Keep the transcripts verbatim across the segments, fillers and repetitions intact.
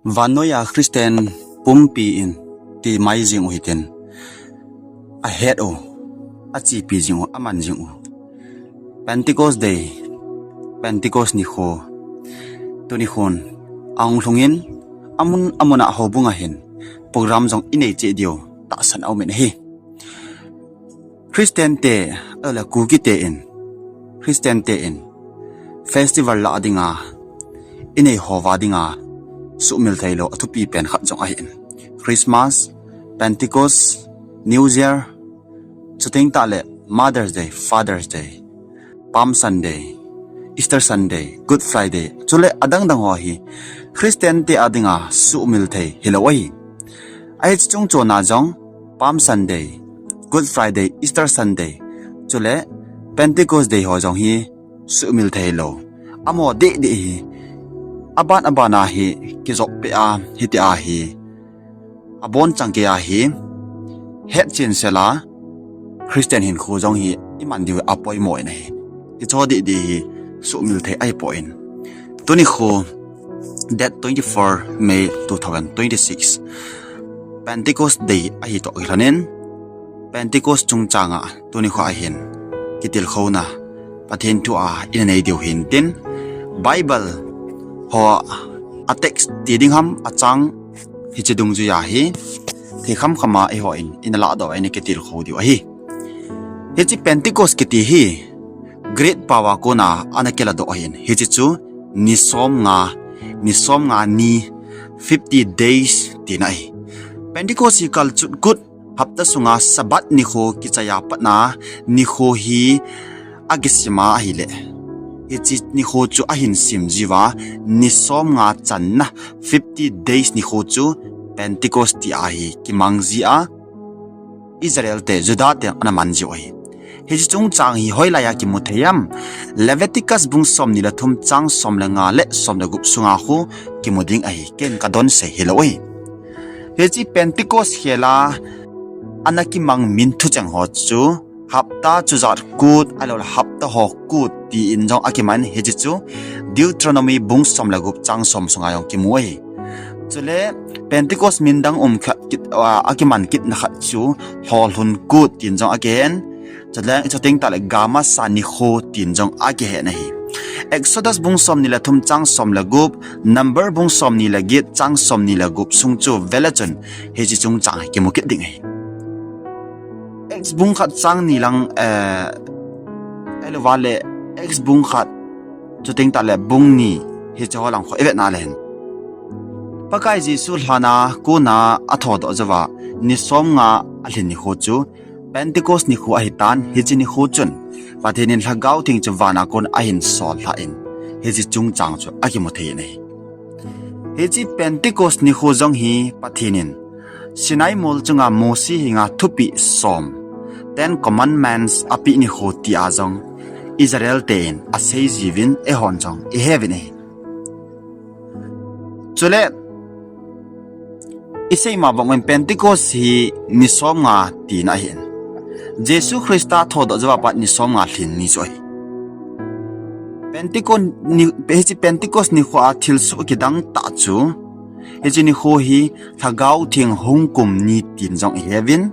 Vannoiya Christian pumpi in ti mai jing u hitin, ahet u, achepi jing u, aman jing u, Pentecost Day, Pentecost nikho, tuni khun ahung lhungin, amun amun a houbung a hin program jong inei cheh diu tahsan aumin ahi. Christian te, ahilou le Kuki te in, Christian te in festival lah dinga, inei houva dinga suhmil theilou athupi pen khat jong ahin, Christmas, Pentecost, New Year, chuteng tahle Mother's Day, Father's Day, Palm Sunday, Easter Sunday, Good Friday, chule adang dang ho hi Christian te a dinga suhmil thei hilou ahi. Ahi, chuche chungchon a jong Palm Sunday, Good Friday, Easter Sunday, chule Pentecost Day ho jong hi suhmil thei lou. Amaho deh deh hi aban aban a hi kijop peh a, hitia hi abon chang kei a hi hetchen sela Christian hinkho jong hi iman diu apoimo in ahi. Hicheho deh deh hi suhmil thei ahipoi. Tuni khu date twenty-four May two thousand twenty-six, Pentecost Day ahi toh kilhonin, Pentecost chungchang a tuni khu ahin kitilkhouna Pathen thu a ina nei diu hintin, Bible ho a text ti ding ham, achang hiche dungjui a hi thei kham kham a eihon ina lahdoh a ina kitilkhou diu ahi. Hiche Pentecost kiti hi Greek pao a kona ana kiladoh ahin, hiche chu ni somnga, ni somnga ni, fifty days tina ahi. Pentecost hi kalchuh kut hapta sunga Sabbath nikho kichai a patna nikho hi akisima ahile, hiche nikho chu ahin sim jiuva, ni somnga channa, fifty days nikho chu Pentecost ti ahi kimang jia, Israel te, Juda te ana man jiu ahi. Hiche chungchang hi hoilai a kimu thei ham? Leviticus bung somni le thum chang som le nga le som le gup sunga khu kimu ding ahi. Ken kadonsei hilou ahi. Hiche Pentecost khela ana kimang min thucheng ho chu hapta chujat kut, ahiloule hapta ho kut tin jong akiman, hiche chu Deuteronomy bung som le gup chang som sunga jong kimu ahi. Chule Pentecost min dang um khat kit, a, akiman kitna khat chu lholhun kut tin jong akihen. Chule chuteng tahle gamasa nikho tin jong akihen ahi. Exodus bung somni le thum chang som le gup, Number bung somni le get chang somni le gup sung chu vele chun hiche chungchang hi kimu kit ding ahi. Acts bung khat chang ni lang, eh, ahilouva le Acts bung khat, chuteng tahle bung ni, hicheho lang khu ivetna le hin, Pakai Jesu lhana kona athodoh jouva ni somnga alhin nikho chu Pentecost nikho ahitan, hiche nikho chun Pathen in Lhagao Theng chu vana kon ahin sollhah in, hiche chungchang chu akimu thei in ahi. Hiche Pentecost nikho jong hi Pathen in Sinai mol chunga Mosi henga thupeh som, Ten Commandments apeh nikho tia jong Israel te in asei jiuvin, eihon jong iheuvin ahi. Chule isei ma bangin Pentecost hi ni somnga tina ahin, Jesu Christa thodoh jouva pat ni somnga lhin ni chu ahi. Pentecost ni, hiche Pentecost nikho a thilsoh kidang tah chu, hiche nikho hi Lhagao Theng hung kum ni tin jong iheuvin,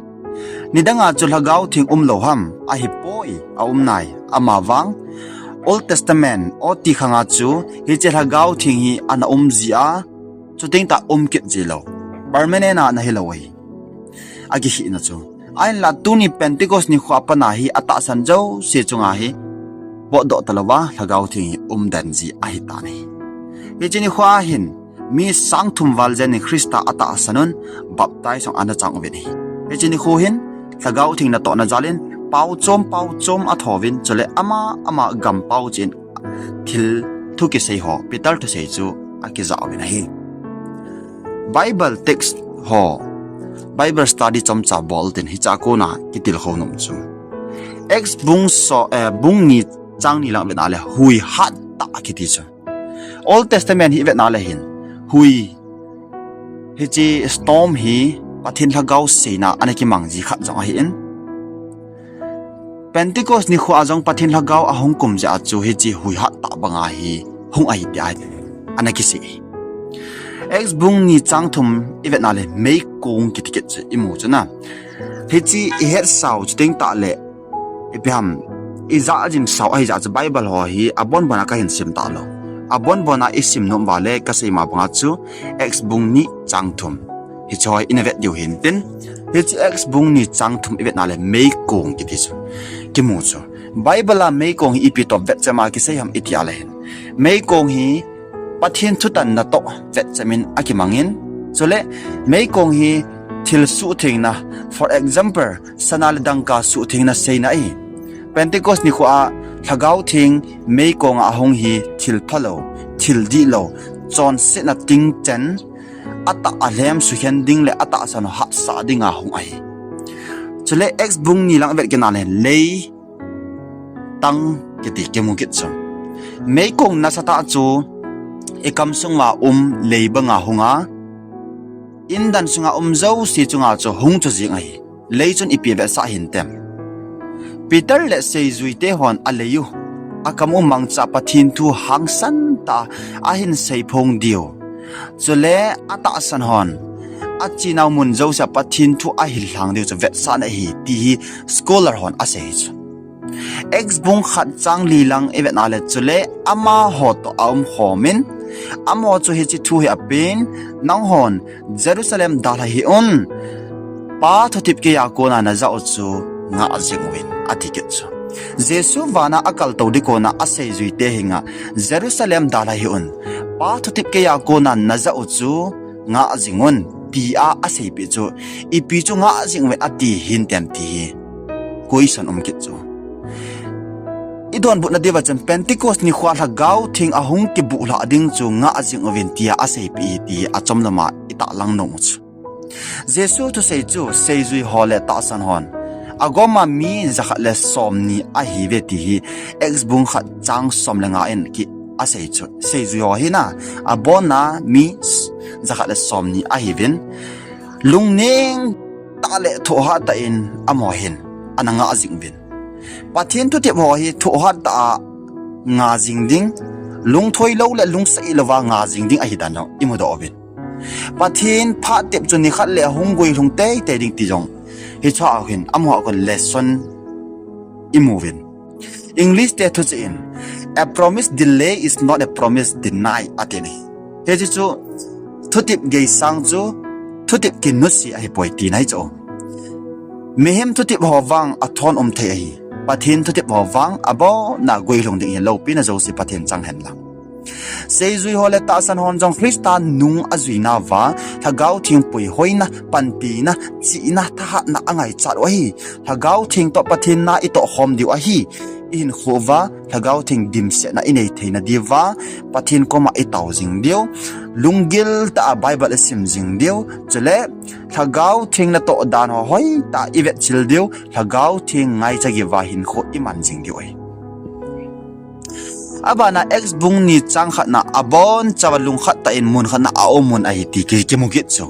nidanga chu Lhagao Theng umlou ham? Ahipoi, aum nai. Amavang Old Testament, OT khanga chu hiche Lhagao Theng hi ana um jia, chuteng tah um kit jilou, permanent a ana hilou ahi, akihina chu. Ahinla tuni Pentecost nikho a pat a hi atahsan jouse chunga hi potdoh talouva Lhagao Theng hi umden ji ahitan ahi. Hiche nikho a hin mi sang thum val jen in Christa atahsan un, baptize jong ana chang uvin ahi. Hiche nikho hin Lhagao Theng natohna jal in pao chom pao chom athouvin, chule ama ama gam pao cheh in thil thu kisei ho, Peter thusei chu akijah uvin ahi. Bible text ho, Bible study chomcha bol tin hichea kona kitilkhou nom chu, Acts bung so, eh, bung ni chang ni lang vetna le hui hattah kiti chu, Old Testament hi vetna le hin, hui, hiche storm hi Pathen Lhagao seina ana kimang ji khat jong ahin, Pentecost nikho a jong Pathen Lhagao ahung kum jeh a chu hiche hui hattah banga hi hung ahi tia ana kisei. Acts bung ni chang thum i vetna le meikong kiti kit chu i mu chu na. Hichi i hetsau chu teng tah le ipi ham, i jahjing sau ahi jeh chu Bible ho hi abonbon a ka hin sim talou. Abonbon a i sim nom uva le ka sei ma banga chu Acts bung ni chang thum. Hichi ho i na vet diu hin tin. Hichi Acts bung ni chang thum i vetna le meikong kiti chu ki mu chu. Bible a meikong hi ipi toh vetchem a kisei ham i ti a le hin, meikong hi Pathen thutanna toh vetchem in a kimang in, chule meikong hi thil suhthengna, for example, sana le dangka suhthengna seina ahi. Pentecost nikho a Lhagao Theng meikong a ahung hi thil phalou, thil dihlou, chonsetna tingchen, atah alhem sukhen ding le atahsan hatsah ding a hung ahi. Chule Acts bung ni lang vet kit na le lei tang kiti ki mu kit chu. Meikong nasatah chu i kam sung uva um lei banga hung a, indan sunga um jouse chunga chu hung chu jing ahi. Lei chun ipi vetsah hintem. Peter le seijuite hon alei u, akam u mangcha Pathen thu hangsan tah a ahin seiphong diu, chule atahsan hon achenau mun jouse a Pathen thu ahil lhang diu chu vetsahna ahi, ti hi scholar hon asei chu. Acts bung khat chang li lang i vetna le chule amaho toh a umkhom in, amaho chu hichi thu hi apen, nanghon Jerusalem dalha hih un, Pa thutep keiya kona najah u chu ngah jing uvin, ati kit chu. Jesu vana akaltou ding kona aseijuite henga Jerusalem dalha hih un, Pa thutep keiya kona najah u chu ngah jing un, tia aseipeh chu, ipi chu ngah jing uvin ati hintem ti hi question um kit chu. I donbutna diuva chun Pentecost nikho a Lhagao Theng ahung kibuhlhah ding chu ngah jing uvin tia aseipeh hi ti achom lama i tahlang nom u chu. Jesu thusei chu seijui ho le tahsan hon agoma mi jakhat le somni ahiuve ti hi Acts bung khat chang som le nga in ki asei chu. Seijui ho hi na, abona mi jakhat le somni ahiuvin, lungneng tah le thohhat tah in amaho hin ana ngah jing uvin. Pathen thutep ho hi thohhat tah a ngah jing ding, lungthoi lou le lungset lou va ngah jing ding ahi dan jong i mudoh uvin. Pathen phat tep chu nikhat le ahung guilhung teitei ding ti jong hichea hin amaho a kon lesson i mu uvin. English te thuchih in, a promise delay is not a promise denied, ati ahi. Hiche chu thutep geisang chu thutep kinusia ahipoi tina ahi chu. Mihem thutep ho vang athon um thei ahi. Pathen thutep ho vang abona guilhung ding ahi, loupina jouse Pathen chang hen lang. Seijui ho le tahsan hon jong Christa nung ajuinauva Lhagao Theng puihoina, panpina, chihna, thahatna angaichat u ahi. Lhagao Theng toh Pathen na i tohkhom diu ahi. I hinkho uva Lhagao Theng dimsetna i nei theina diuva Pathen koma i tao jing diu, lunggil tah a Bible i sim jing diu, chule Lhagao Theng natoh dan ho hoitah a i vetchil diu, Lhagao Theng ngaicha geiya hinkho i man jing diu ahi. Abana Acts bung ni chang khatna, abonchauva lungkhat tah in mun khatna a um un ahi ti ki, kimu kit chu.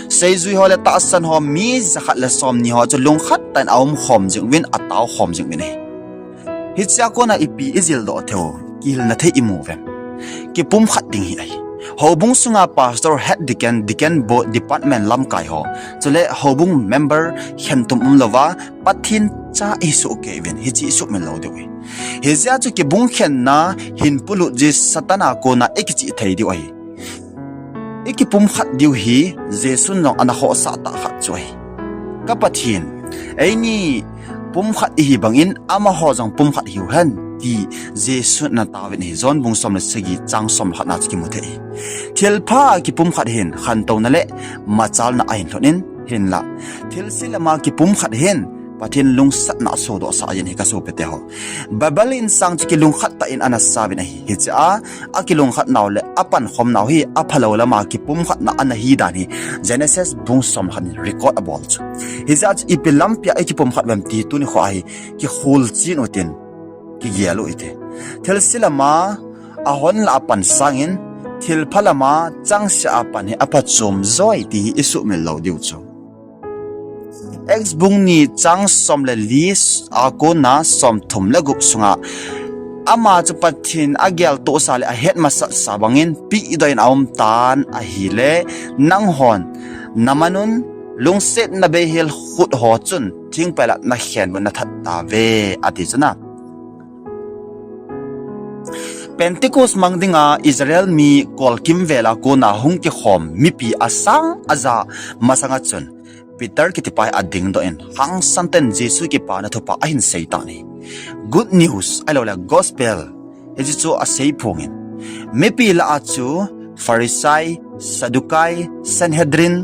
Seijui ho le tahsan ho mi jakhat le somni ho chu lungkhat tah in aumkhom jing uvin, ataokhom jing uvin ahi. Hichea kona ipi i jildoh thei u, kihilna thei i mu uvem? Kipumkhat ding hi ahi. Houbung sunga pastor, head deacon, deacon board, department lamkai ho, chule houbung member khentum umlouva Pathen cha i suhkeh uvin, hiche i suhmil lou diu ahi. Hijeh a chu kibungkhenna hin polut jeh Satan a kona i kichih thei diu ahi. I kipumkhat diu hi Jesun jong ana khohsah tah khat chu ahi. Ka Pathen, eini pumkhat ihi bangin amaho jong pumkhat hiu hen, ti Jesun ana taovin ahi. John bung som le sagi chang som le khatna chu kimu thei ahi. Thilpha a kipumkhat hin khantouna le machalna ahin lhut in, hinla thilse lama kipumkhat hin Pathen lungsatna asodohsah ahin ahi, ka sopite ho. Bible insang chu kilungkhat tah in ana sauvin ahi. Hichea akilungkhatnau le apankhomnau hi aphalou lama kipumkhatna ana hi dan hi Genesis bung som le khat in record abol chu. Hijeh a chu ipi lampia i kipumkhat uvem ti tuni khoa hi kikholchen utin, kigel u hite. Thilse lama ahon le apan sangin, thilpha lama changseh a pan hi aphachom joi ti hi i suhmil lou diu chu. Acts bung ni chang som le li a kona somthum le gup sunga Ama chu Pathen ageltohsa le ahet masatsa bangin pehdoh in aumtan ahile, nanghon namanun lungsetna beihel khut ho chun thingpel a nakhenbut nathat tauve, ati chu na. Pentecost mang dinga Israel mi kolkimvel a kona hung kikhom mipi asang aja masanga chun Peter kitipa hi adingdoh in, hangsan tah in Jesu kipana thupha ahin seitan ahi. Good news, ahilouleh gospel, hiche chu aseiphongin, mipi lah a chu Pharisai, Sadducai, Sanhedrin,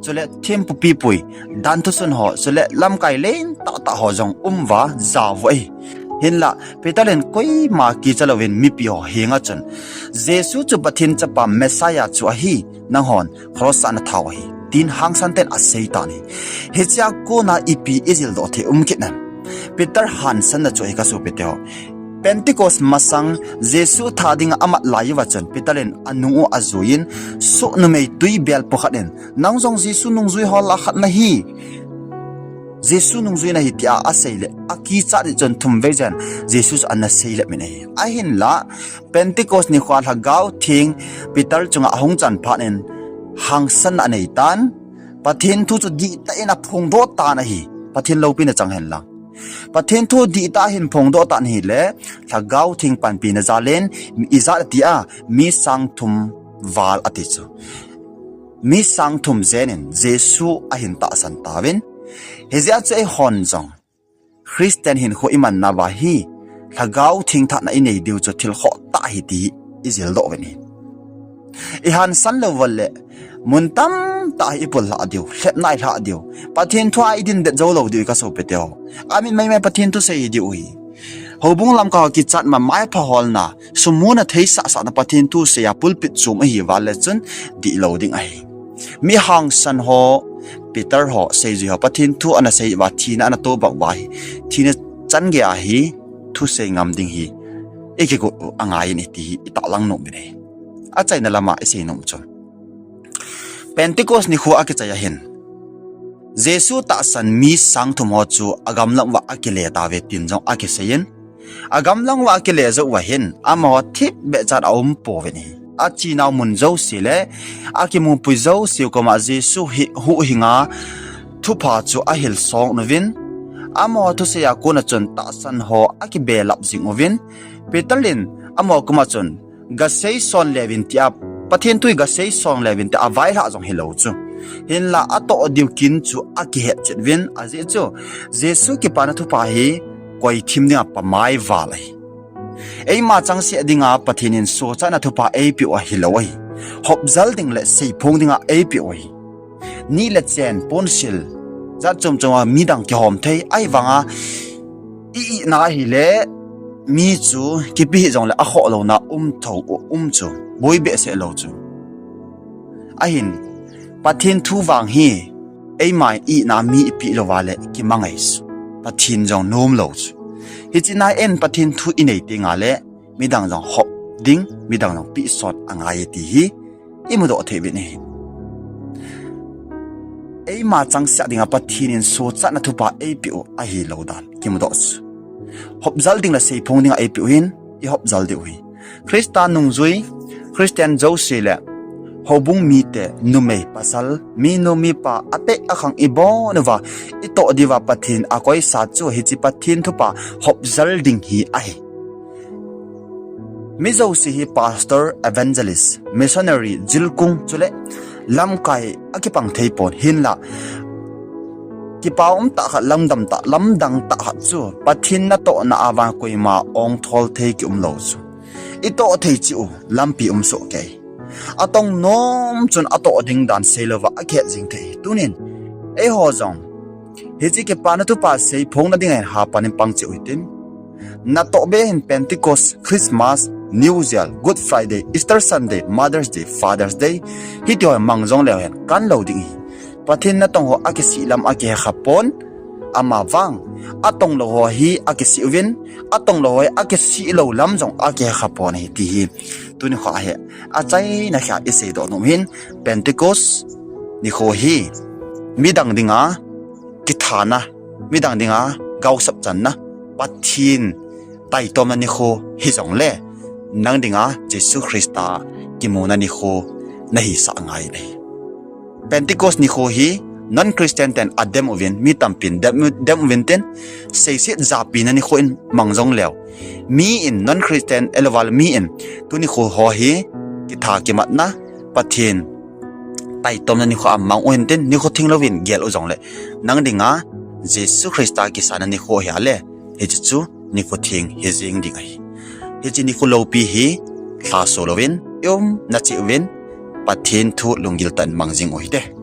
chule thempu pipui, danthu sun ho, chule lamkai lentah tah ho jong um uva, jao uva ahi. Hinlah Peter in koima kicha louvin mipi ho henga chun, Jesu chu Pathen chapa Messiah chu ahi, nanghon cross a nathau ahi, tin hangsan tah in aseitan ahi. Hichea kona ipi ijildoh thei um kit nam? Peter hansanna chu ahi, kasopiteho. Pentecost masang Jesu tha dinga amat lai uva chun Peter in anung u ajuiyin, soh numei tuibel po khat in, nang jong Jesu nungjui ho lah a khat nahi, Jesu nungjui nahi, tia aseile, akichat in chun thumvei jen Jesu chu ana seilep in ahi. Ahinlah Pentecost nikhoa Lhagao Theng Peter chunga ahung chan phat in hangsanna aneitan, Pathen thu chu dihtah in aphongdoh tan ahi. Pathen loupina chang henlang, Pathen thu dihtah a ahin phongdoh tan ahile, Lhagao Theng panpina jal in, ijat ati a, mi sang thum val ati chu, mi sang thum jen in Jesu ahin tahsan tauvin. Hijeh a chu eihon jong Christian hinkho imanna uva hi Lhagao Theng thahna inei diu chu thil khoh tah ahi ti ijildoh uvin ahi. Ihansan lou uva le, mun tamtah hi ipullhah diu, lhepna ilhah diu, Pathen thua idindet jou lou diu, kasopiteho. Amit maimai Pathen thusei hidiu ahi. Houbung lamkai ho kichat ma, maipha holna, sum muna theisahsahna Pathen thusei a pulpit chom ahiuva le chun dihlou ding ahi. Mi hangsan ho, Peter ho, seijui ho, Pathen thu ana sei uva thina ana tobang uva hi, thina changei a hi thusei ngam ding hi ikigot u angaiyin iti hi itahlang nom uvin ahi. Achaina lama isei nom chu, Pentecost nikho akichai a hin, Jesu tahsan mi sang thum ho chu agamlang uva akile tauve tin jong akiseiyin, agamlang uva akile jou uva hin, amaho thipbeh chan aumpouvin ahi. Achenau mun jouse le akimupui jouse koma Jesu hi huhhinga thupha chu ahilsong uvin, amaho thusei a kona chun tahsan ho akibelap jing uvin, Peter in amaho koma chun, gaseison leuvin tia, Pathen thu hi gaseison leuvin tia availhah jong hilou chu, hinlah atoh diu kin chu akihetchet uvin, ajeh chu Jesu kipana thupha hi koithim dinga pamai val ahi. Eima changseh dinga Pathen in sochatna thupha eipeh u ahilou ahi. Hopjal ding le seiphong dinga eipeh u ahi. Nit le chen, ponsil, jat chom chom a midang kihom thei, ahivanga i-itna ahile, mi chu kipe hih jongle akhoh louna um thou, um chu, boi behseh lou chu. Ahin, Pathen thu vang hi, eima itna mi ipeh louva le kimangai chu, Pathen jong nom lou chu. Hiche nai en Pathen thu inei tengle, midang jong hop ding, midang jong pehsot angai ti hi imudoh thei uvin ahi. Eima changseh dinga Pathen in sochatna thupha eipeh u ahilou dan kimudoh chu. Hopjal ding le seiphong dinga eipeh u hin, ihopjal diu ahi. Christa nungjui, Christian jouse le houbung mite, numei pasal, minu mipa, ateh akhang ibon uva itoh diuva Pathen akoisa chu hiche Pathen thupha hopjal ding hi ahi. Mi jouse hi pastor, evangelist, missionary, jilkung chule lamkai akipang thei pon, hinlah kipa umtah khat, lamdang tah, lamdang tah khat chu Pathen natohna a vang koima ongthol thei kiumlou chu. Itoh thei cheh u lampi um sohkei. Atong nom chun atoh ding dan seilouva akihet jing thei. Tunin eiho jong hiche kipana thupha seiphong nadinga hin hapan in pang cheh u hitin. Natoh be hin Pentecost, Christmas, New Year, Good Friday, Easter Sunday, Mother's Day, Father's Day, hitiho mang jongleu hen kanlou ding ahi. Pathen natong ho akisih lam akihe khapon, amavang atonglou ho hi akisih uvin, atonglou ho hi akisih lou lam jong akihe khapon ahi ti hi tuni khoa hi achaina khah iseidoh nom hin. Pentecost nikho hi midang dinga kithana, midang dinga gaosap channa, Pathen taitomna nikho hijongle, nang dinga Jesu Christa kimuna nikho nahisah ngai ahi. Pentecost nikho hi non-Christian ten adem uvin, mi tampin dem, dem uvin tin, seiset japina nikho in mang jongleu, mi in, non-Christian eloval mi in, tu nikho ho hi kitha kimatna, Pathen taitomna nikho a mang u hintin, nikho theng louvin gel u jongle, nang dinga Jesu Christa kisana nikho hi ale, hiche chu nikho theng hijeng ding ahi. Hiche nikho loupi hi lhaso louvin, iumna cheh uvin, Pathen thu lunggil tah in mang jing u hite.